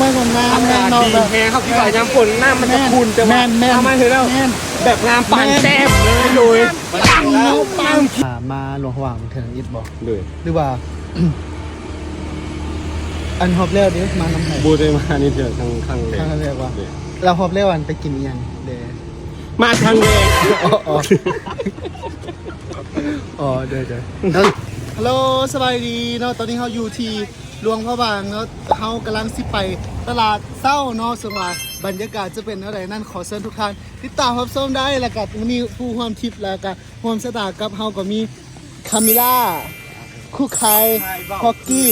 ອາກາດດີແຮງ ເຮົາຄິດວ່າຍາມຝົນນ້ຳມັນຈະຂຸ່ນ ແຕ່ວ່າ ແມ່ນໆ ເອົາມາເທື່ອແລ້ວ ແມ່ນ ແບບງາມປານແຕ້ມເລີຍ ໂດຍ ອ່າ ມາຫຼວງພະບາງເທື່ອນີ້ບໍ່? ໂດຍ ຫຼືວ່າ ອັນຮອບແລ້ວເດ້ ມານຳໃຜ? ບໍ່ໄດ້ມານີ້ເທື່ອ ຄັ້ງ ຄັ້ງແລກ ຄັ້ງແລກວ່າ ໂດຍ ແລ້ວຮອບແລ້ວອັນໄປກິນອີ່ຫຍັງເດ້? ມາຄັ້ງແລກ ອໍ ອໍ ອໍ ໂດຍ ໂດຍ ຮັລໂຫຼ ສະບາຍດີເນາະ ຕອນນີ້ເຮົາຢູ່ທີ່ຫຼວງພະບາງເນາະ ເຮົາກຳລັງຊິໄປຕະຫຼາດເຊົ້າເນາະ ເຊິ່ງວ່າບັນຍາກາດຈະເປັນແນວໃດນັ້ນ ຂໍເຊີນທຸກທ່ານຕິດຕາມຮັບຊົມໄດ້ ແລ້ວກະມື້ນີ້ຜູ້ຮ່ວມທຣິບ ແລ້ວກະຮ່ວມຊະຕາກັບເຮົາກໍມີ ຄາມິລາ ຄູໄຄ ຮອກກີ້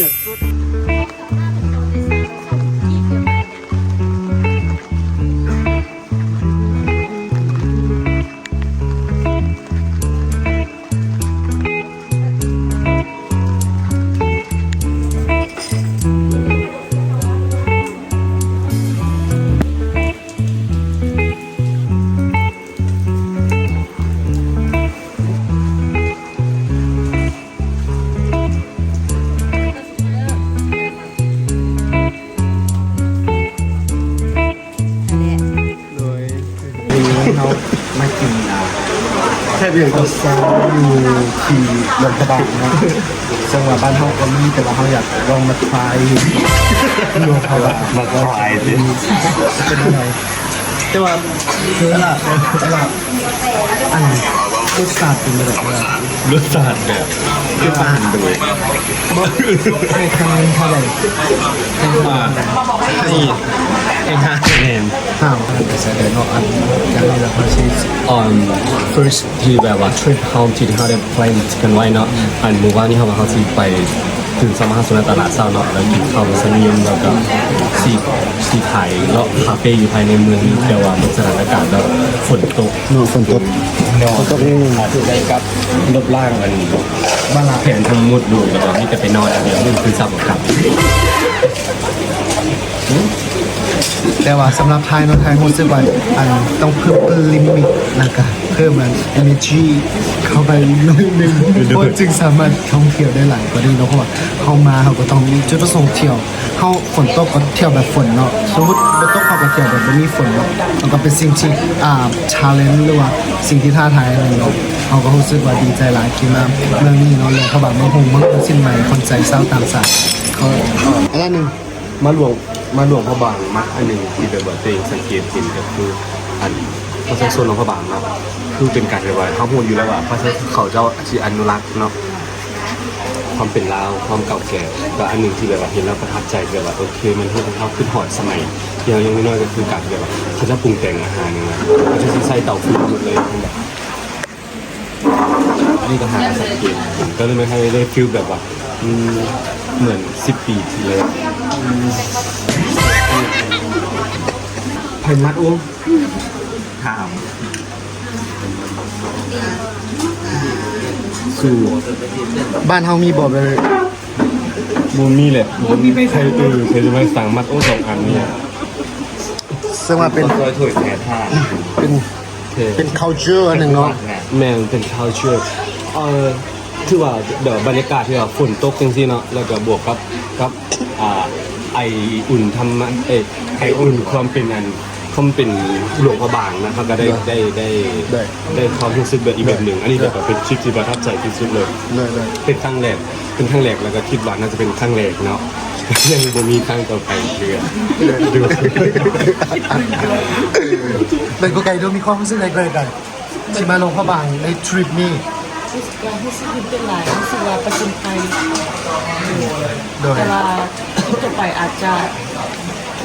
ໂດຍ ເຮົາມາກິນ ອ່າ ແຊບຢູ່ ເຂົ້າເຊົ້າຢູ່ທີ່ຫຼວງພະບາງເນາະ ເຊິ່ງວ່າບ້ານເຮົາກໍມີ ແຕ່ວ່າເຮົາຢາກລອງມາທຣາຍຢູ່ຫຼວງພະບາງ ມາທຣາຍ ເປັນຈັ່ງໃດ? ແຕ່ວ່າ ຄືລະ ລະ ອັນ ລົດຊາດເປັນແບບ ລົດຊາດແບບຄືບ້ານໂດຍ ບໍ່ ໃຫ້ຄະແນນເທົ່າໃດ? ໃຫ້ ໃຫ້ຫ້າຄະແນນ. ຫ້າ ໃສ່ໄດ້ເນາະ ອັນ ຢ່າງນີ້ລະ ເຮົາຊິ ອອນ ເຟີສ ທີ່ແບບວ່າທຣິບເຮົາ ທີ່ເຮົາໄດ້ແພລນກັນໄວ້ເນາະ ອັນມື້ວານນີ້ເຮົາວ່າເຮົາຊິໄປ ຕື່ນເຊົ້າມາເຮົາຊິໄປຕະຫຼາດເຊົ້າເນາະ ແລ້ວກິນເຂົ້າມັນສະມີມ ແລ້ວກໍຊິ ຊິຖ່າຍເລາະຄາເຟຢູ່ພາຍໃນເມືອງນີ້ ແຕ່ວ່າເບິ່ງສະຖານະການແລ້ວຝົນຕົກເນາະ ຝົນຕົກ ຝົນຕົກນິດໜຶ່ງ ອາດຈະໄດ້ກັບລົບລ້າງອັນ ແຜນທັງໝົດໂດຍ ແລ້ວກໍມີແຕ່ໄປນອນຢ່າງດຽວ ມື້ຄືນເຊົ້າກໍກັບ. ແຕ່ວ່າສຳລັບໄທເນາະ ໄທຮູ້ສຶກວ່າ ອັນ ຕ້ອງເພີ່ມລິມິດ ແລ້ວກະເພີ່ມອັນ ເອເນີຈີ ເຂົ້າໄປໜ້ອຍໜຶ່ງ ເພາະຈຶ່ງສາມາດທ່ອງທ່ຽວໄດ້ຫຼາຍກວ່ານີ້ເນາະ ເພາະວ່າເຮົາມາເຮົາກໍຕ້ອງມີຈຸດປະສົງທ່ຽວ ເຮົາຝົນຕົກກໍທ່ຽວແບບຝົນເນາະ ສົມມຸດບໍ່ຕົກເຮົາກໍທ່ຽວແບບບໍ່ມີຝົນເນາະ ມັນກໍເປັນສິ່ງທີ່ ອ່າ ຊາເລັນ ຫຼືວ່າສິ່ງທີ່ທ້າທາຍອັນໜຶ່ງເນາະ ເຮົາກໍຮູ້ສຶກວ່າດີໃຈຫຼາຍທີ່ມາເມືອງນີ້ເນາະ ຫຼວງພະບາງ ເມືອງຮຸ່ງ ເມືອງສິນໃໝ່ ຄົນໃຈຊາວຕ່າງຊາດ ກໍອັນນັ້ນໜຶ່ງ ມາຫຼວງ ມາຫຼວງພະບາງ ມັກອັນໜຶ່ງທີ່ແບບວ່າຕົວເອງສັງເກດເຫັນກໍຄື ອັນ ປະຊາຊົນຫຼວງພະບາງເນາະ ຄືເປັນການແບບວ່າ ເຮົາຮູ້ຢູ່ແລ້ວວ່າປະຊາຊົນເຂົາເຈົ້າຊິອະນຸລັກເນາະ ຄວາມເປັນລາວ ຄວາມເກົ່າແກ່ ກໍອັນໜຶ່ງທີ່ແບບວ່າເຫັນແລ້ວປະທັບໃຈ ແບບວ່າ ໂອເຄ ມັນເຮັດໃຫ້ເຮົາຄິດຮອດສະໄໝທີ່ເຮົາຍັງນ້ອຍໆ ກໍຄືການທີ່ແບບວ່າ ເຂົາເຈົ້າປຸງແຕ່ງອາຫານຫຍັງນະ ເຂົາເຈົ້າຊິໃຊ້ເຕົາຟືນໝົດເລີຍ ອັນນີ້ກໍຫາກະສັງເກດ ກໍເລີຍເຮັດໃຫ້ໄດ້ຟີລແບບວ່າ ອືມ ເໝືອນສິບປີທີ່ແລ້ວ ໃຜມັດອຸ ຖາມ ສູ່ ບ້ານເຮົາມີບໍ່ແບບ ບໍ່ມີແຫຼະ ບໍ່ມີໃຜ ເອີ ໃຜຈະມາສັ່ງມັດໂອສອງອັນນີ້ ເຊິ່ງວ່າເປັນ ເປັນ ເປັນ ເປັນ culture ອັນໜຶ່ງເນາະ ແມ່ນ ເປັນ culture ເອີ ຖືວ່າແບບບັນຍາກາດທີ່ວ່າຝົນຕົກຈັ່ງຊີ້ເນາະ ແລ້ວກໍບວກກັບ ກັບ ອ່າ ໄອອຸ່ນທຳມະ ເອີ ໄອອຸ່ນຄວາມເປັນອັນ ຄວາມເປັນຫຼວງພະບາງນະ ເຮົາກໍໄດ້ ໄດ້ ໄດ້ ໄດ້ຄວາມຮູ້ສຶກແບບອີກແບບໜຶ່ງ ອັນນີ້ແບບວ່າເປັນທຣິບທີ່ປະທັບໃຈທີ່ສຸດເລີຍ ເປັນຄັ້ງແລກ ເປັນຄັ້ງແລກ ແລ້ວກໍຄິດວ່າໜ້າຈະເປັນຄັ້ງແລກເນາະ ຍັງບໍ່ມີຄັ້ງຕໍ່ໄປເທື່ອ ເປັນຜູ້ໄກ ດູມີຄວາມຮູ້ສຶກໃດກໍໄດ້ ທີ່ມາຫຼວງພະບາງໃນທຣິບນີ້ ຮູ້ສຶກວ່າ ຮູ້ສຶກຕື່ນເຕັ້ນຫຼາຍ ຮູ້ສຶກວ່າປະຈົນໄພ ໂດຍ ແຕ່ວ່າທຣິບຕໍ່ໄປອາດຈະ ເ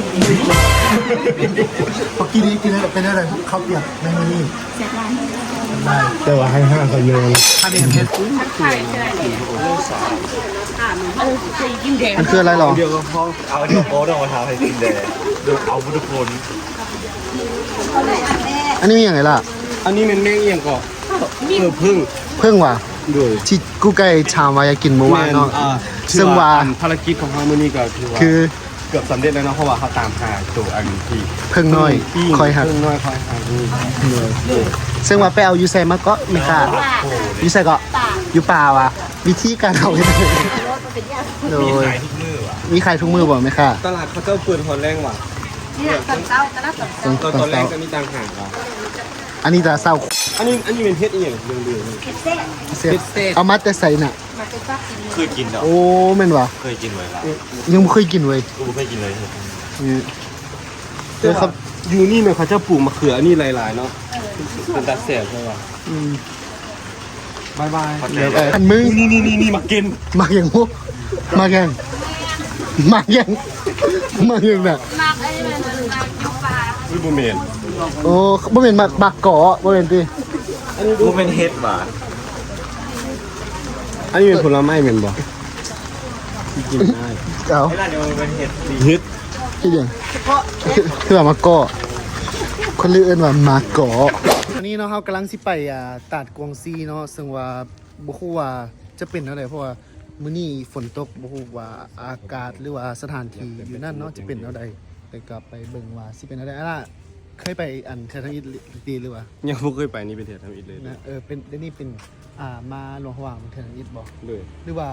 ມື່ອກີ້ນີ້ກິນເປັນແນວໃດ ເຂົ້າປຽກໃນມື້ນີ້? ແຊບຫຼາຍ ແຊບຫຼາຍ ແຕ່ວ່າໃຫ້ຫ້າຄະແນນ ຄະແນນເຮັດ ມັນຄືອະໄລຫຼໍ? ດຽວກໍພໍ ເອົາດຽວໂອດອກມາຖາມໃຫ້ກິນແດ່ ເອົາໝົດທຸກຄົນ. ອັນນີ້ມີຫຍັງອີກລະ? ອັນນີ້ແມ່ນແມງອີ່ຫຍັງເກາະ? ເອີ ເຜິ້ງ ເຜິ້ງຫວາ? ໂດຍ ທີ່ກູໄກ່ຖາມວ່າຢາກກິນມື້ວານເນາະ ແມ່ນ ອ່າ ເຊິ່ງວ່າ ຖືວ່າອັນພາລະກິດຂອງເຮົາມື້ນີ້ກໍຖືວ່າ ຄື ເກືອບສຳເລັດແລ້ວເນາະ ເພາະວ່າເຮົາຕາມຫາໂຕອັນທີ່ ເຜິ້ງນ້ອຍ ເຜິ້ງນ້ອຍ ຄອຍຮັກ ເຜິ້ງນ້ອຍ ຄອຍຮັກ ໂດຍ ເຊິ່ງວ່າໄປເອົາຢູ່ໃສມາເກາະ ແມ່ຄ້າ? ຢູ່ໃສເກາະ? ຢູ່ປ່າຫວາ? ວິທີການເອົາເຮັດ ໂດຍ ມີຂາຍທຸກມື້ຫວາ? ມີຂາຍທຸກມື້ບໍ່ແມ່ຄ້າ? ຕະຫຼາດເຂົາເຈົ້າເປີດຮອດແລງຫວາ? ນີ້ນະ ຕອນເຊົ້າ ຕະຫຼາດຕອນເຊົ້າ ຕອນ ຕອນ ຕອນແລງ ເຊົ້າ ຈະມີຕ່າງຫາກຫວາ? ອັນນີ້ຈະເຊົ້າ ອັນນີ້ ອັນນີ້ແມ່ນເຫັດອີ່ຫຍັງເຫຼືອງໆນີ້? ເຫັດແຊບ ເຫັດແຊບ ເອົາມາແຕ່ໃສນະ? ມາແຕ່ຊອກຊີນ ເຄີຍກິນດອກ ໂອ້ ແມ່ນຫວາ? ເຄີຍກິນເລີຍລະ ຍັງບໍ່ເຄີຍກິນເລີຍ ກໍບໍ່ເຄີຍກິນເລີຍ ເອີ ແຕ່ວ່າຢູ່ນີ້ນະ ເຂົາເຈົ້າປູກມະເຂືອອັນນີ້ຫຼາຍໆເນາະ ເອີ ເປັນຕາແຊບແທ້ຫວາ? ອືມ ບາຍບາຍ ຂອບໃຈ ອັນມຶງ ນີ້ໆໆໆ ໝາກເກັນ ໝາກຫຍັງ? ໝາກຫຍັງ? ໝາກຫຍັງ? ໝາກຫຍັງນະ? ໝາກໄອ້ນັ້ນນະ ໝາກຢູ່ປ່າ ອຸ້ຍ ບໍ່ແມ່ນ ໂອ້ ບໍ່ແມ່ນໝາກ ໝາກເກາະ ບໍ່ແມ່ນຕິ? ອັນນີ້ບໍ່ແມ່ນເຫັດຫວາ? ອັນນີ້ເປັນຜົນລະໄມ້ແມ່ນບໍ່? ກິນໄດ້ ເອົາ ເຫັດ ເຫັດ ເຮັດຫຍັງ? ຄືວ່າໝາກເກາະ ຄົນລາວເອີ້ນວ່າໝາກເກາະ. ຕອນນີ້ເນາະ ເຮົາກຳລັງຊິໄປ ອ່າ ຕາດກວາງຊີເນາະ ເຊິ່ງວ່າບໍ່ຮູ້ວ່າຈະເປັນແນວໃດ ເພາະວ່າມື້ນີ້ຝົນຕົກ ບໍ່ຮູ້ວ່າອາກາດ ຫຼືວ່າສະຖານທີ່ຢູ່ນັ້ນເນາະ ຈະເປັນແນວໃດ ແຕ່ກໍໄປເບິ່ງວ່າຊິເປັນແນວໃດ. ອາລາ ເຄີຍໄປອັນແຖວທຳອິດຕີ ຫຼືວ່າ? ຍັງບໍ່ເຄີຍໄປ ນີ້ເປັນເທື່ອທຳອິດເລີຍນະ. ເອີ ເປັນ ດຽວນີ້ເປັນ ອ່າ ມາຫຼວງພະບາງເທື່ອທຳອິດບໍ່? ໂດຍ ຫຼືວ່າ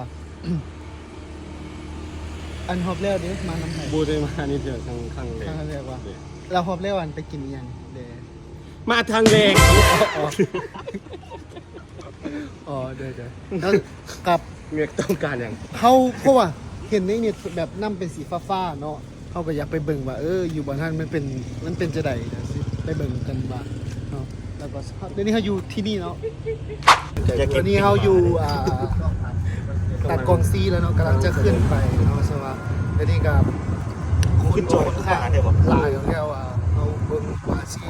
ອັນຮອບແລ້ວເດ້ ມານຳໃຜ? ບໍ່ໄດ້ມານີ້ເທື່ອ ຄັ້ງ ຄັ້ງແລກ ຄັ້ງແລກຫວາ? ໂດຍ ແລ້ວຮອບແລ້ວອັນໄປກິນອີ່ຫຍັງເດ້? ມາທາງແລກ ອໍ ອໍ ໂດຍໆ ແລ້ວກັບ ເມກຕ້ອງການຫຍັງ? ເຮົາ ເພາະວ່າເຫັນໃນເນັດແບບນ້ຳເປັນສີຟ້າໆເນາະ ເຮົາກໍຢາກໄປເບິ່ງວ່າ ເອີ ຢູ່ບ່ອນຫັ້ນມັນເປັນ ມັນເປັນຈັ່ງໃດ ຊິໄປເບິ່ງກັນວ່າເນາະ. ແລ້ວກໍດຽວນີ້ເຮົາຢູ່ທີ່ນີ້ເນາະ ຕອນນີ້ເຮົາຢູ່ ອ່າ ຕາດກວາງຊີແລ້ວເນາະ ກຳລັງຈະຂຶ້ນໄປເນາະ. ສະວ່າດຽວນີ້ກໍຄົນຈອຍຫຼາຍແລ້ວ ວ່າເຮົາເບິ່ງວ່າຊິ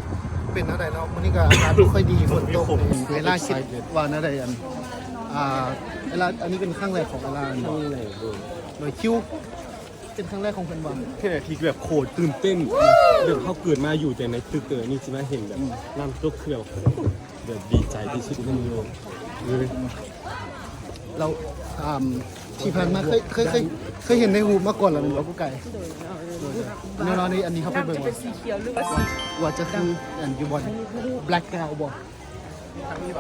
ເປັນແນວໃດເນາະ. ມື້ນີ້ກໍອາກາດບໍ່ຄ່ອຍດີ ຝົນຕົກ. ເວລາຄິດວ່າແນວໃດ ອັນ ອ່າ ເວລາ ອັນນີ້ເປັນຄັ້ງແລກຂອງເວລາເນາະ ໂດຍຄິວ ເປັນຄັ້ງແລກຂອງເພິ່ນບໍ່? ເປັນອາທິດທີ່ແບບໂຄດຕື່ນເຕັ້ນ ແບບເຮົາເກີດມາຢູ່ແຕ່ໃນຕຶກເຕີ ນີ້ຊິມາເຫັນແບບ ອືມ ນ້ຳຕົກ ຄືແບບ ແບບດີໃຈທີ່ສຸດໃນໂລກເລີຍ. ແລ້ວ ອ່າ ທີ່ຜ່ານມາເຄີຍ ເຄີຍ ເຄີຍ ເຄີຍເຫັນໃນຮູບມາກ່ອນແລ້ວແມ່ນບໍ່ ຜູ້ໄກ່? ແນ່ນອນນີ້ ອັນນີ້ເຮົາໄປເບິ່ງວ່າ ວ່າຈະຄືອັນຢູ່ບ່ອນ Black Girl ບໍ່? ອັນນີ້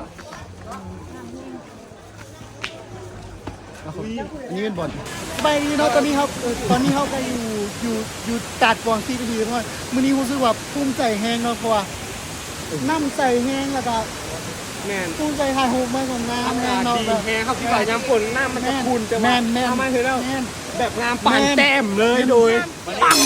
ແມ່ນບ່ອນ ສະບາຍດີເນາະ. ຕອນນີ້ເຮົາ ເອີ ຕອນນີ້ເຮົາກໍຢູ່ ຢູ່ ຢູ່ຕາດກວາງຊີເປັນທີ່ຮຽບຮ້ອຍ. ມື້ນີ້ຮູ້ສຶກວ່າພູມໃຈແຮງເນາະ ເພາະວ່ານ້ຳໃສແຮງ ແລ້ວກໍ ແມ່ນ ພູມໃຈ ຖ່າຍຮູບມາກໍງາມແຮງເນາະ. ອາກາດດີແຮງ ເຮົາຄິດວ່າຍາມຝົນນ້ຳມັນຈະຂຸ່ນ ແຕ່ວ່າ ແມ່ນ ເຮົາມາເຫັນແລ້ວ ແມ່ນ ແບບງາມປານແຕ້ມເລີຍ ໂດຍ ປັງ